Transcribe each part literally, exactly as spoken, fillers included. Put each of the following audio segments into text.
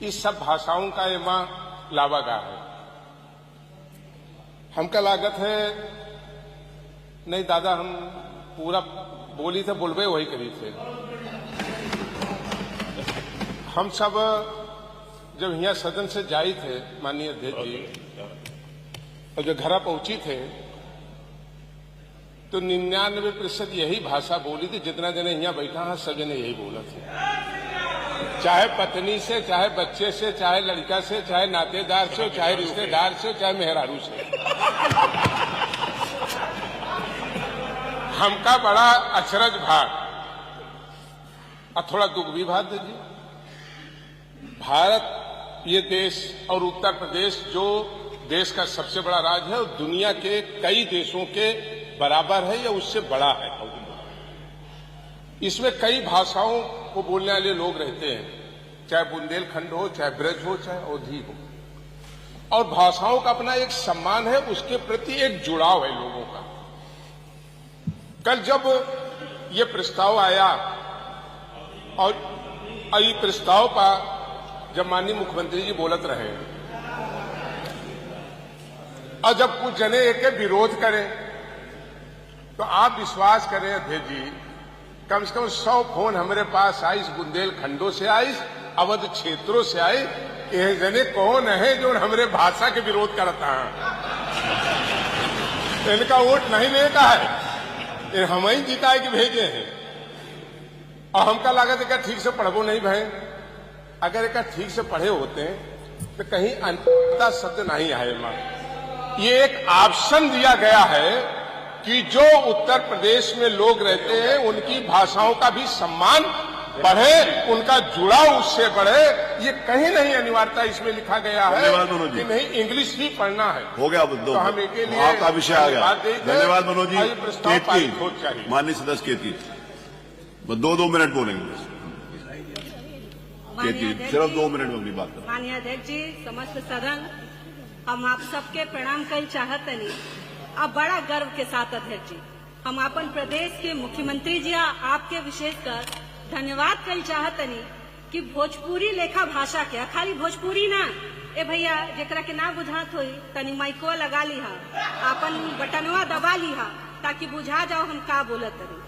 ई सब भाषाओं का एमा लावा गा है। हमका लागत है, नहीं दादा, हम पूरा बोली थे, बोलबे वही करी थे। हम सब जब हियाँ सदन से जाई थे, माननीय अध्यक्ष जी, और जब घरा पहुँची थे, तो निन्यानवे प्रतिशत यही भाषा बोली थी। जितना जने हियाँ बैठा हैं, सब जने यही बोलत हैं, चाहे पत्नी से, चाहे बच्चे से, चाहे लड़का से, चाहे नातेदार से, चाहे रिश्तेदार से, चाहे मेहरारू से। हमका बड़ा अचरज भा और थोड़ा दुख भी भा। जी, भारत ये देश और उत्तर प्रदेश जो देश का सबसे बड़ा राज्य है और दुनिया के कई देशों के बराबर है या उससे बड़ा है। इसमें कई भाषाओं को बोलने वाले लोग रहते हैं, चाहे बुंदेलखंड हो, चाहे ब्रज हो, चाहे अवधी हो, और भाषाओं का अपना एक सम्मान है, उसके प्रति एक जुड़ाव है लोगों का। कल जब ये प्रस्ताव आया और ई प्रस्ताव पर जब माननीय मुख्यमंत्री जी बोलत रहे और जब कुछ जने एके विरोध करे, तो आप विश्वास करें अध्यक्ष जी, कम से कम सौ फोन हमरे पास आइस, बुंदेलखंडों से आइस, अवध क्षेत्रों से आइस। ये जने कौन है जो हमरे भाषा के विरोध करता है? इनका वोट नहीं लेता है, ये हम ही जिताए के भेजे हैं। और हमका लागत है कि ठीक से पढ़बो नहीं भए। अगर एका ठीक से पढ़े होते तो कहीं अनिवार्यता शब्द नहीं आए। माँ, ये एक ऑप्शन दिया गया है कि जो उत्तर प्रदेश में लोग रहते हैं उनकी भाषाओं का भी सम्मान बढ़े, उनका जुड़ाव उससे बढ़े। ये कहीं नहीं अनिवार्यता इसमें लिखा गया है। धन्यवाद मनोज जी। कि नहीं, इंग्लिश ही पढ़ना है। हो गया, अब दो, तो हम एक के लिए आपका विषय आ गया। धन्यवाद देते हैं। धन्यवाद मनोज जी। और ये प्रस्ताव केतकी, पारित हो चाहिए। माननीय सदस्य केतकी, बस दो, दो मिनट बोलेंगे बस। माननीय केतकी, अध्यक्ष सिर्फ जी, दो मिनट में अपनी बात करें। माननीय अध्यक्ष जी, समस्त सदन, हम आप सबके प्रणाम कइल चाहतनी। अब बड़ा गर्व के साथ अध्यक्ष जी, हम आपन प्रदेश के मुख्यमंत्री जी आ आपके विशेषकर धन्यवाद कइल चाहतनी कि भोजपुरी लेखा भाषा के, खाली भोजपुरी ना, ए भैया, जेकरा के ना बुझात होई, तनी माइकवा लगा लिहा, आपन बटनवा दबा लिहा, ताकि बुझा जाओ हम का बोलत तनी।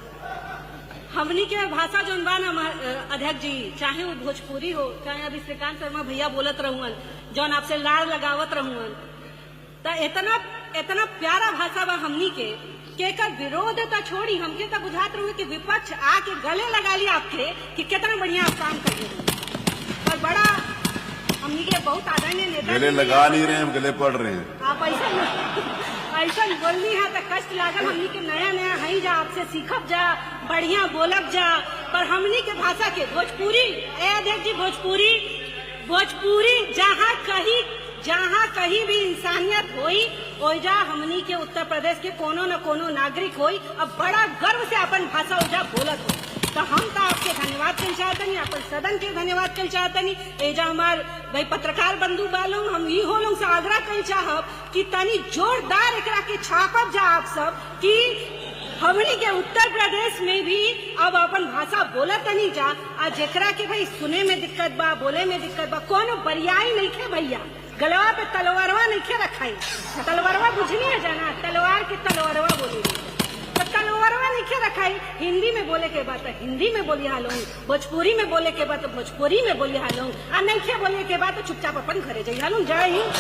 हमनी के भाषा जौन बा ना, म-, अ, अध्यक्ष जी, चाहे वो भोजपुरी हो, चाहे अभी श्रीकांत शर्मा भैया बोलत रहुअन, जौन आपसे लाड़ लगावत रहुअन, त इतना, इतना प्यारा भाषा बा हमनी के, कि एकर विरोध त छोड़ी, हमके त बुझात रहुए कि विपक्ष आके गले लगा लिया आपके कि कितना बढ़िया आप काम कर रहे हैं। और बड़ा हमनी के बहुत आदरणीय नेता गले जी लगा नहीं रहे, हम गले पड़ रहे हैं। आप ऐसा, ऐसा बोलनी है त कष्ट लागल। हमनी के नया नया हई जा, आपसे सीखब जा, बढ़िया बोलब जा, पर हमनी के भाषा के भोजपुरी, ए अध्यक्ष जी, भोजपुरी, भोजपुरी जहाँ कहीं, जहाँ कहीं भी इंसानियत होई, ओइजा हमनी के उत्तर प्रदेश के कोनो न कोनो नागरिक होई, अब बड़ा गर्व से अपन भाषा ओइजा बोलत होई। तो हम तो आपके धन्यवाद कइल चाहतनी, अपन सदन के धन्यवाद कइल चाहतनी। एजा हमार भाई पत्रकार बंधु बालों, हम ई होलों से आग्रह कइल चाहब कि तनी जोरदार एकरा के छापब जा आप सब कि हमनी के उत्तर प्रदेश में भी अब अपन भाषा बोलत तनी जा। आ जेकरा के भाई सुने में दिक्कत बा, बोले में दिक्कत बा, कोनो बरियाई नइखे भैया, गलवा पे तलवारवा नइखे रखाई। तलवारवा बुझनी है जाना, तलवार के तलवारवा बोली, तो तलवारवा नइखे रखाई। हिंदी में बोले के बात हिंदी में बोली हालों, भोजपुरी में बोले के बात भोजपुरी में बोली हालों, आ नइखे बोले के बात चुपचाप अपन घरे जाई हालों। जय हिंद।